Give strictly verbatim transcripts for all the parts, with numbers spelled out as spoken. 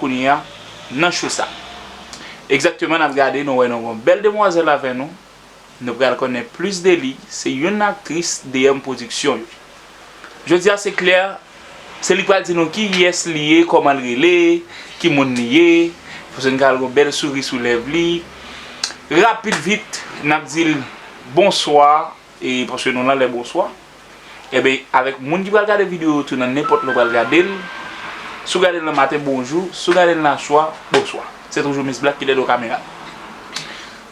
kounye a nan cho sa. Egzakteman, n ap gade, nou wè nou gen yon bèl demwazèl avè nou. Nou pral konnen plis de li, se youn nan aktris D M Production yo. Jodi a, se Claire, se li k pral di nou kiyès li ye, kòman l rele, ki moun li ye, pou se n ka al gon bèl souri sou lèv li. Rapid vit, n ap di l bonswa, e paske nou nan lè bonswa. Ebyen, avèk moun ki pral gade videyo yo tou nan nenpòt lè w pral gade l, si w gade l nan maten, bonjou, si w gade l nan swa, bonswa. Se toujou Miss Black ki dèyè do kamera.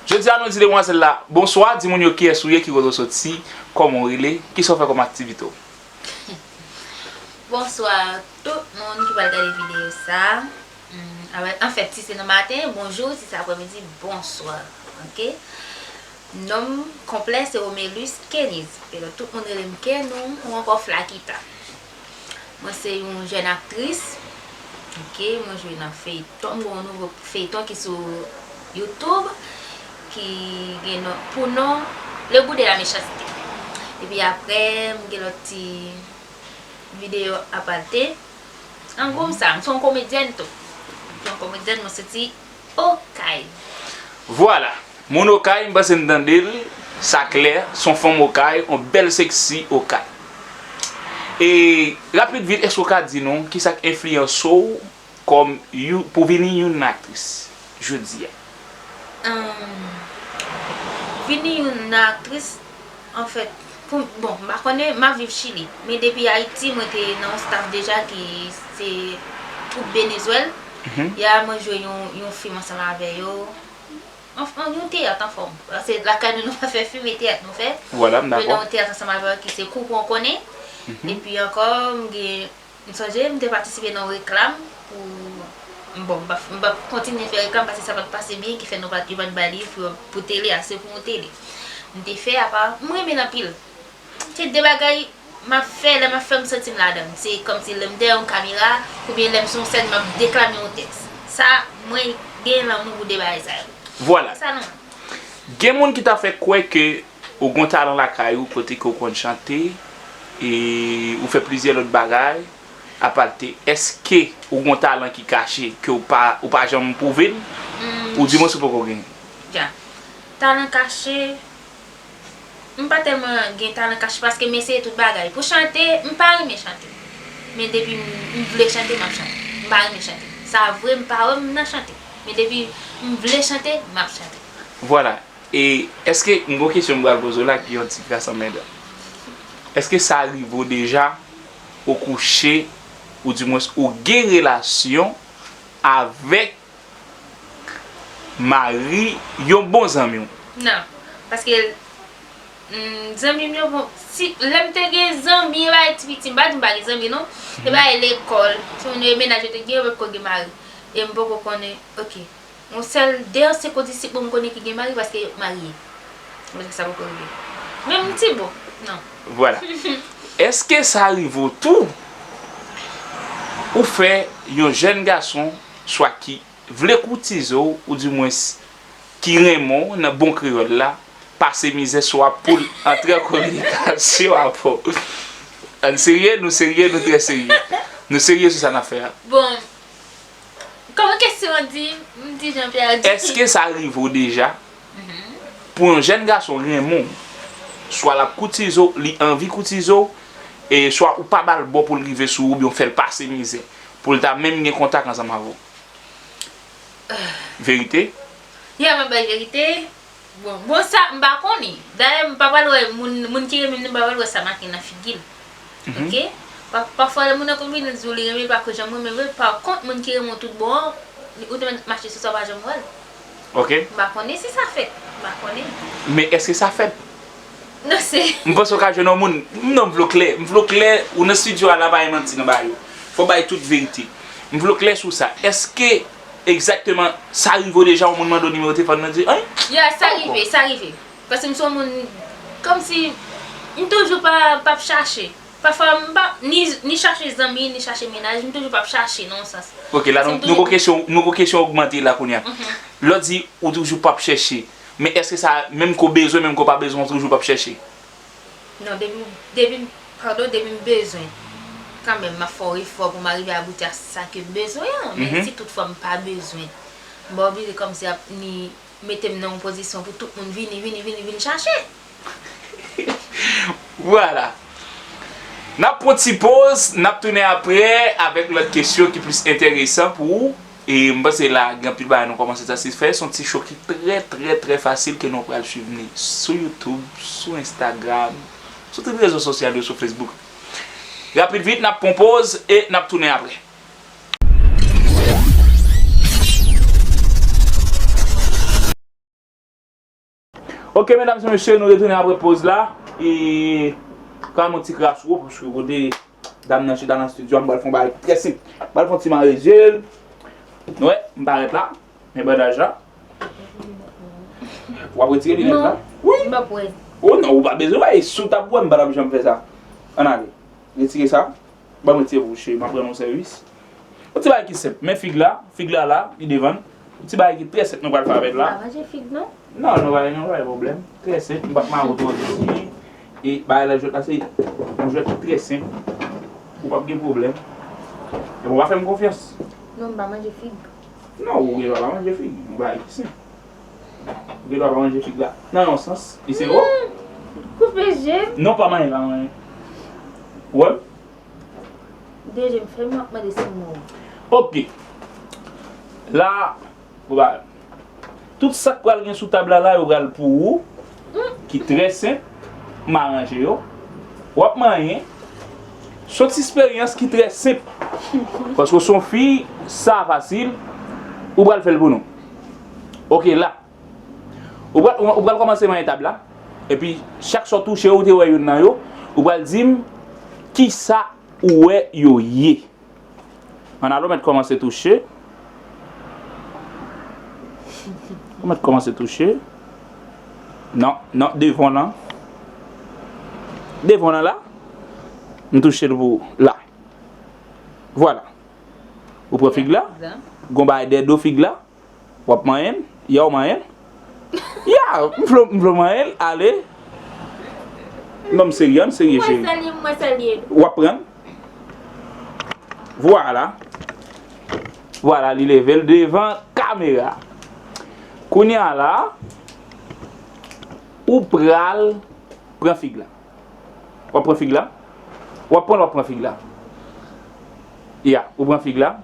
Jodi a, nou di demwazèl la bonswa, di moun yo kiyès ou ye, ki kote w soti, kòman w rele, kisa w fè kòm aktivite w. Bonswa tout moun ki pral gade videyo sa. Hmm, anfèt, si se nan maten, bonjou, si se aprèmidi, bonswa. Oke? Non m konplè se Romelus Kenise. Epi tout moun rele m Kenou ou ankò Flakita. Mwen se yon jèn aktris. Oke, mwen jwe nan feyton, m gen yon nouvo feyton ki sou YouTube ki gen non, pou non Le Goût de la Méchanceté. Epi apre, m gen lòt ti videyo aparte. An gwo, m sa, m se yon komedyèn tou. M se yon komedyèn, mwen soti Okay. Vwala. Moun Okay, m panse n tande l, sa klè, s on fanm Okay, on bèl seksi Okay. E, rapid vit, èske w ka di nou kisa k enfliyanse w kòm you, pou vini youn nan aktris jodi a? Ahn, vini youn nan aktris, anfèt, pou, bon, m pa konnen, m ap viv Chili. Men depi Ayiti, mwen te nan yon staff deja ki se twoup Benezwèl. Ya, mwen jwe yon, yon fim ansanm avè yo. Anfen, yon teyat anfòm. Paske lakay nou, nou pa fè fim, e teyat nou fè. Vwala, m dakò. Mwen nan yon teyat ansanm avè yo ki se Kou Pou Konnen. Epi ankò, m gen, m sonje, m te patisipe nan yon reklam pou, bon, m pa, m pa kontinye fè reklam paske sa pa t pase byen, ki fè nou pa t, yo pa t bay li pou, pou tele a, se pou yon tele. M te fè, apa, m renmen l anpil. Se de bagay m ap fè, lè m ap fè, m santi m ladan l. Se kòmsi lè m dèyè yon kamera, oubyen lè m sou yon sèn, m ap deklame yon tèks. Sa, mwen gen lanmou pou de bagay sa yo. Vwala. Sa non. Gen moun ki ta fè kwè ke ou gon talan lakay ou kote ke ou konn chante, e ou fè plizyè lòt bagay, aparte, èske ou gon talan ki kache ke ou pa, ou pa janm pwouve l? Ou di mwen si ou poko gen? Ya. Talan kache, m pa tèlman gen talan kache paske m eseye tout bagay. Pou chante, m pa renmen chante. Men depi m, m vle chante, m ap chante. M pa renmen chante. Sa vre, m pa wè m nan chante. Men depi m vle chante, m ap chante. Vwala. E èske, m gon kesyon m pral poze w la ki yon ti kras anmèdan. Èske sa rive w deja, ou kouche, oudimwens ou gen relasyon avèk mari yon bon zanmi w? Non. Paske, mm, zanmi m yo, bon, si, lè m te gen zanmi, e pa ti piti, m pa di m pa gen zanmi, non. E pa lekòl, si yon mennaj yo te gen, yo potko gen mari. E m poko konnen, oke. Yon sèl, deyò se kondisip mwen m konnen ki gen mari paske yo marye. Mwen sa poko rive. Men m ti bon, non. Vwala. Èske sa rive w tou, ou fè yon jèn gason, swa ki vle koutize w, oudimwens ki renmen w nan bon kreyòl la, pase mizè swa pou l antre an kominikasyon avè w? Ann serye, nou serye, nou trè serye. Nou serye sou sa n ap fè a. Bon, kòman kesyon an di, m di Jean Pierre di. Èske sa rive w deja pou yon jèn gason renmen w, swa l ap koutize w, li anvi koutize w, e swa ou pa ba l bò pou l rive sou ou, oubyen w fè l pase mizè, pou l ta menm gen kontak ansanm avè w? Verite? Ya, m ap bay verite. Bon, bon sa, m pa konnen. Dayè, m pa pral wè moun, moun ki renmen m, m pa pral wè sa make nan figi l. Oke? Pa, pafwa, lè moun nan konn vini, l di w li renmen l, pa ko janm renmen vre. Pa kont, moun ki renmen w tout bon an, ou te mèt mache sou sa, w pa janm wè l. Oke. M pa konnen si sa fèt. M pa konnen. Men èske sa fèt? Non, se. M panse w ka jwenn yon moun. Non, m vle w klè. M vle w klè, ou nan estidyo a la, pa gen manti nan bagay yo. Fò w bay tout verite. M vle w klè sou sa. Èske egzakteman sa rive w deja, yon moun mande w nimewo telefòn nan, di, an? Ya, sa rive, sa rive. Paske m se yon moun, kòmsi, m toujou pa, p ap chache. Pafwa, m pa, ni, ni chache zanmi, ni chache mennaj, m toujou p ap chache, nan yon sans. Oke, la, nou, nou gon kesyon, nou gon kesyon ogmante la kounye a. Lè w di, ou toujou p ap chèche. Men èske sa, menm ke w bezwen, menm ke w pa bezwen, ou toujou p ap chèche? Non, depi, depi, padon, depi m bezwen. Kanmenm, m ap fè yon efò pou m arive abouti a sa ke m bezwen an, men Mhm. si toutfwa m pa bezwen, m pa oblije kòmsi ap ni mete m nan yon pozisyon pou tout moun vini, vini, vini, vin chache. Vwala. N ap pran ti poz, n ap tounen apre avèk lòt kesyon ki plis enteresan pou ou. E m panse la, gen anpil bagay nou kòmanse sa se fè. Se yon ti show ki trè, trè, trè fasil ke nou pral swiv ni sou YouTube, sou Instagram, sou tout rezo sosyal yo, sou Facebook. Rapid vit, n ap pran poz e n ap tounen apre. Ok, medam e mesye, nou retounen apre poz la. E, ka yon ti kras wo, paske kote dam nan chita nan estidyo a, m pral fè yon bagay trè senp. M pral fè yon ti mare zye l. Nou wè, m parèt la. Men bandaj la. W ap retire linèt la? Non, wi. M p ap wè. Oh non, ou pa bezwen wè. E si w t ap wè, m pa t ap janm fè sa. Ann ale. Retire sa. Ban mwen ti bouche, m ap rann ou sèvis. Yon ti bagay ki senp. Men fig la, fig la la, li devan n. Yon ti bagay ki trè senp nou pral fè avè l la. M pa manje fig non. Non, nou pa gen yon pwoblèm. Trè senp, m p ap mare w twò isi. E bagay la jwèt la se yon jwèt ki trè senp. Ou p ap gen pwoblèm. Epi w pa fè m konfyans. Non, m pa manje fig. Non, ou gen dwa pa manje fig. Yon bagay ki senp. Ou gen dwa pa manje fig la. Nan yon sans, li se o. Hmm, koupe je m. Non, pa manyen, pa manyen. Ou wè m? De je m fèmen, w ap mande si m mouri. Ok. La, ou ba, tout sa k pral gen sou tab la, la, yo pral pou ou, ki trè senp, m aranje yo. W ap manyen. Se yon ti esperyans ki trè senp. Paske w se yon fi, sa fasil, ou pral fè l pou nou. Ok, la. Ou pral, ou, ou pral kòmanse manyen tab la. Epi, chak sa w touche, ou te wè youn nan yo, ou pral di m kisa ou wè yo ye. Ann ale, ou mèt kòmanse touche. Ou mèt kòmanse touche. Non, non, devan lan. Devan lan la. M touche l pou la. Vwala. Ou pran fig la. Gon bagay dèyè do fig la. W ap manyen l? Ya, w manyen l? Ya, m vle, m vle w manyen l, ale. Non, m serye, m serye, cheri. Mwen salye, mwen salye. W ap pran l? Vwala. Vwala, li leve l devan kamera. Kounye a la, ou pral pran fig la. W ap pran fig la. W ap pran l, w ap pran fig la. Ya, ou pran fig la.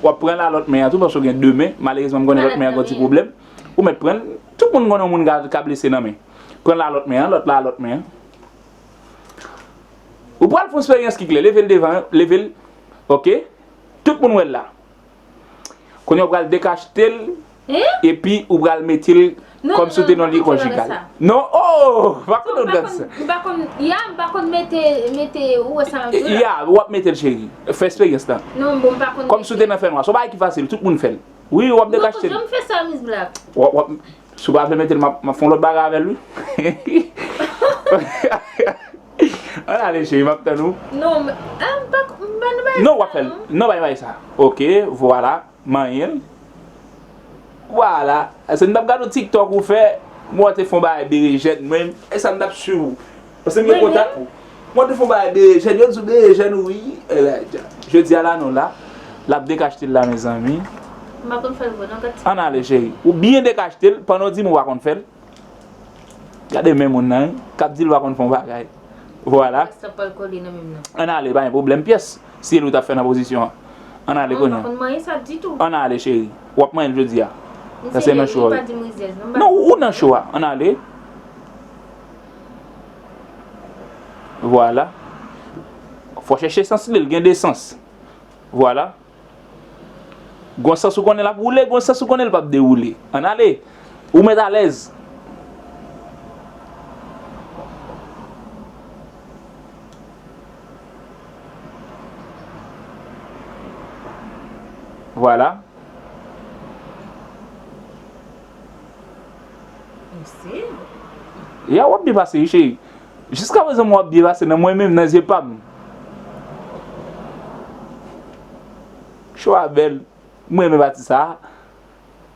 W ap pran lalòt men an tou, paske w gen de men. Malerezman, m konnen lòt men an gen yon ti pwoblèm. Ou mèt pran l. Tout moun konnen yon moun ka, ka blese nan men. Pran lalòt men an, lòt lalòt men an. Ou pral fè yon esperyans ki klè. Leve l devan, leve l. Ok? Tout moun wè l la. Kounye a ou pral dekachte l, epi ou pral mete l kòmsi w te nan lyen konjigal. Non, oh, pa konn yon dans. M pa konn, ya, m pa konn mete, mete, ou wè sa m ap di w la. Ya, w ap mete l, cheri. Fè esperyans lan. Non, bon, m pa konn mete. Kòmsi w te nan fènwa. Se yon bagay ki fasil, tout moun fè l. Wi, w ap dekachte l. Non, janm fè sa, Miss Black. W ap, w ap, si w pa vle mete l, m ap, m ap fè yon lòt bagay avè l, wi. Ann ale, cheri, m ap tann ou. Non, m, ah, m pa, m pa nan bagay sa, non. Non, w ap fè l. Non, pa nan bagay sa. Ok, vwala. Manyen l. Vwala. Se m t ap gade yon TikTok ou fè, m wè w te fè yon bagay berejèn, mwen, e sa m t ap swiv ou. Paske m gen kontak ou. M wè w te fè yon bagay berejèn, yo di w berejèn, wi. Ebyen, jodi a la, nou la. L ap dekachte l la, mezanmi. M pa konn fè l vre, non, gad ti. Ann ale, cheri. Ou byen dekachte l, pandan w di m ou pa konn fè l. Gade men moun nan, wi, k ap di l pa konn fè yon bagay. Vwala. Sa pral kole nan menm nan. Ann ale, pa gen pwoblèm pyès. Si se li w t ap fè nan pozisyon an. Ann ale kounye a. Non, m pa konn manyen sa ditou. Ann ale, cheri. W ap manyen l jodi a. Sa se nan cho a. Non, ou nan cho a. Ann ale. Vwala. Fò chèche sans li, l gen de sans. Vwala. Gon sans ou konnen l ap woule, gon sans ou konnen l p ap dewoule. Ann ale. Ou mèt alèz. Vwala. Mèsi. Ya, w ap byen pase, wi, cheri. Jiskaprezan, w ap byen pase nan mwen menm, nan zye pa m. Cho a bèl. M renmen pati sa a.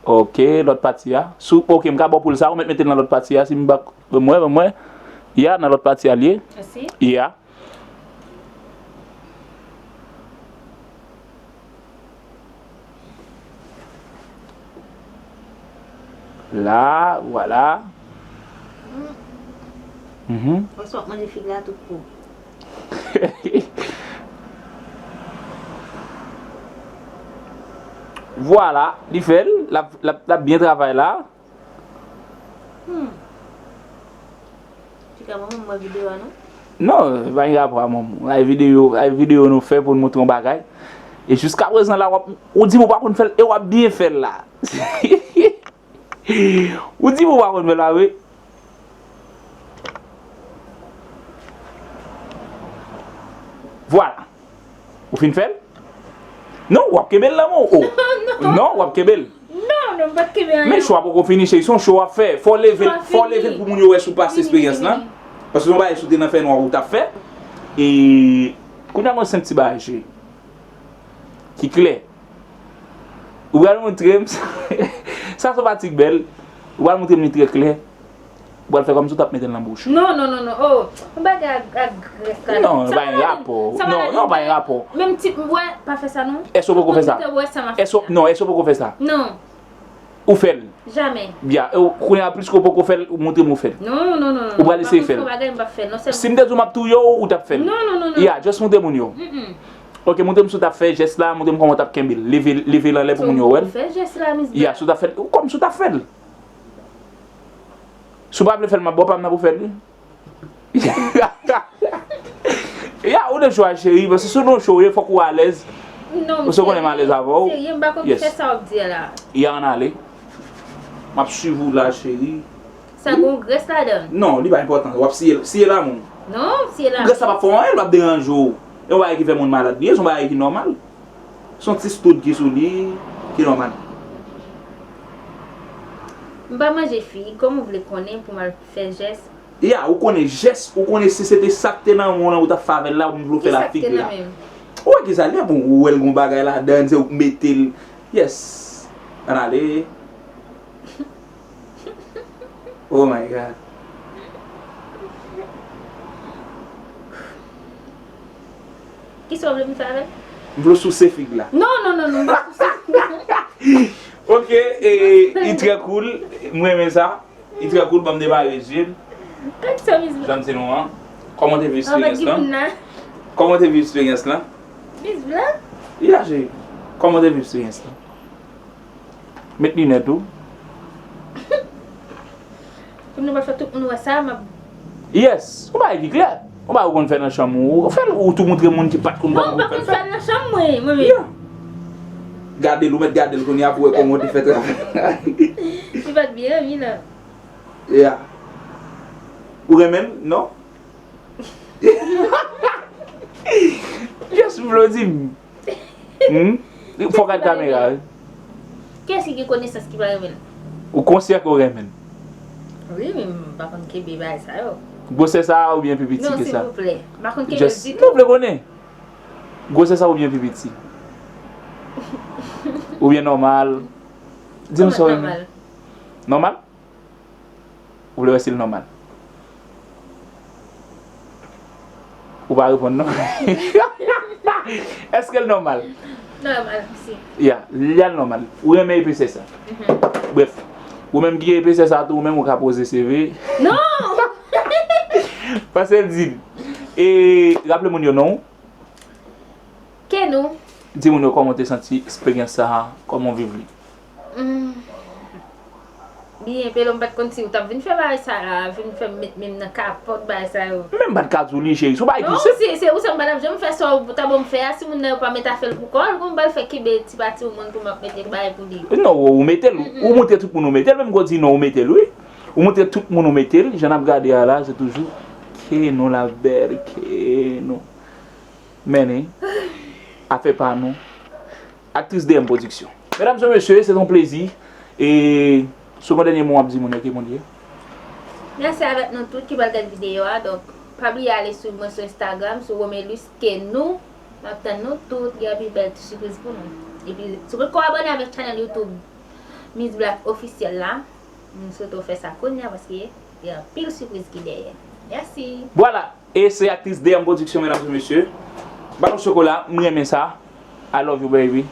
Ok, lòt pati a. Sou, ok, m ka ba w pou l sa, ou mèt mete l nan lòt pati a, si m pa, ban m wè, ban m wè. Ya, nan lòt pati a l ye. Mèsi. Ya. La, vwala. Mhm. Ou sot manje fig la tout kou. Vwala, li fè l, l ap, l ap, l ap byen travay la. Hmm. Tika manman m wè videyo a non? Non, pa gen rapò a manman. Ay videyo, ay videyo nou fè pou n montre yon bagay. E jiska prezan la, w ap, ou di m ou pa konn fè l, e w ap byen fè l la. Ou di m ou pa konn fè l la, wi. Vwala. Ou fin fè l? Non, w ap kenbe l nan men w. Oh. Non, w ap kenbe l. Non, non, m pa t kenbe anyen. Men show a poko fini, cheri. Se yon show w ap fè. Fò w leve l, fò w leve l pou moun yo wè si w pase eksperyans lan. Paske se yon bagay si w te nan fènwa ou t ap fè. E kounye a, mwen se yon ti bagay, cheri. Ki klè. Ou pral montre m sa. Sa se yon patik bèl. Ou pral montre m li trè klè. Ou pral fè kòmsi w t ap mete l nan bouch ou. Non, non, non, non. Oh, yon bagay ak, ak grès la. Non, pa gen rapò. Non, non, pa gen rapò. Menm ti, m wè, pa fè sa non. Èske w poko fè sa? Èske w, non, èske w poko fè sa? Non. Ou fè l? Jamè. Byen, e w, kounye a, pliske w poko fè l, ou montre m ou fè l. Non, non, non, non. Ou pral eseye fè l. Yon bagay m p ap fè non, sèlman. Si m te di w m ap touye w, ou t ap fè l? Non, non, non, non. Ya, just montre moun yo. Mm, mm. Ok, montre m si w t ap fè jès la, montre m kòman w t ap kenbe l. Leve, leve l anlè pou moun yo wè l. Fè jès la, Miss Black. Ya, si w t ap fè l, kòmsi w t ap fè l. Si w pa vle fè l, m ap ba w pa m nan pou fè l, wi. Ya, ou nan chwa, cheri, paske si w nan show, fòk ou alèz. Non, ou se konnen m alèz avè w. Serye, m pa konn fè sa w ap di a la. Ya, ann ale. M ap swiv ou la, cheri. Sa gon grès ladan l? Non, li pa enpòtan. W ap siye l, siye l a moun. Non, siye l a moun. Grès la p ap fè w anyen, l p ap deranje w. E yon bagay ki fè moun malad li ye, se yon bagay ki nòmal. Se yon ti stoud ki sou li, ki nòmal. M pa manje fig, kòman w vle konnen pou m al fè jès? Ya, ou konnen jès, ou konnen si se te sa k te nan men w lan ou t ap fè avè l la, ou vle fè l ak fig la. Ou wè kisa l ye, bon, ou wè l gon bagay ladan, se ou k mete l. Yes. Ann ale. Oh my God. Kisa w vle m fè avè l? M vle w souse fig la. Non, non, non, non, m pa souse fig la. Ok, e, li trè cool. M renmen sa. Li trè cool, ban m demare zye l. Jan m se nou an. Kòman w te viv eksperyans lan? Kòman w te viv eksperyans lan? Miss Black? Ya, cheri. Kòman w te viv eksperyans lan? Met linèt ou. Pou nou pa fè tout moun wè sa, m ap... Yes, ou bagay ki klè. Ou bagay ou konn fè nan chanm ou. Ou fè l, ou tou montre moun ki pa t konn kòman pou fè l. Non, ou pa konn fè l nan chanm mwen, mwen menm. Yeah. Gade l, ou mèt gade l kounye a pou wè kòman w te fè travay. Li pa t byen, wi, non. Yeah. Ou renmen l, non? Just vle w di m. Hmm? Fò w gad kamera, wi. Kiyès ki gen konesans ki pa renmen l? Ou konsyan ke w renmen l? Wi, men m pa konn kenbe bagay sa yo. Gwosè sa a oubyen pi piti ke sa? Non, silvouplè. M pa konn kenbe l ditou. Just, nou vle konnen. Gwosè sa oubyen pi piti? Oubyen nòmal? Di m sa w renmen. Nòmal. Nòmal? Ou vle wè si l nòmal? Ou pa reponn non. Èske l nòmal? Nòmal, si. Ya, li al nòmal. Ou renmen epesè sa. Mhm. Brèf, ou menm ki gen epesè sa tou, ou menm ou ka poze C V. Non! Pase l di l. E raple moun yo non. Ke nou. Di moun yo kòman w te santi eksperyans sa a, kòman w viv li. Hmm. Byen, Pelo, m pa t konn si ou t ap vin fè bagay sa la, vin fè m met men m nan kapòt bagay sa yo. Men m pa t ka di w li, cheri, se yon bagay ki senp. Non, se, se ou sa m pa t ap janm fè sa ou ta ban m fè a, si moun nan yo pa mèt a fè l pou kò l, kòman m pral fè kenbe ti pati ou moun pou m ap mete bagay pou li? Non, ou, ou mete l, ou montre tout moun ou mete l, menm ke w di non, ou mete l, wi. Ou montre tout moun ou mete l, jan n ap gade a la, se toujou ke nou la bèl, ke nou. Men, afè pa nou. Aktris D M Production. Medam e mesye, se yon plezi. E si w gen dènye mo w ap di moun yo, ki moun li ye? Mèsi avèk nou tout ki pral gad videyo a. Donk, pa bliye ale swiv mwen sou Instagram, sou Romelus Kenou. M ap tann nou tout, gen anpil bèl ti sipriz pou nou. Epi, si w potko abòne avèk channel YouTube Miss Black Officiel la, m swete w fè sa kounye a paske gen anpil sipriz ki dèyè. Mèsi. Vwala. E se aktris D M Production, medam e mesye. Baton chokola, m renmen sa. I love you, baby.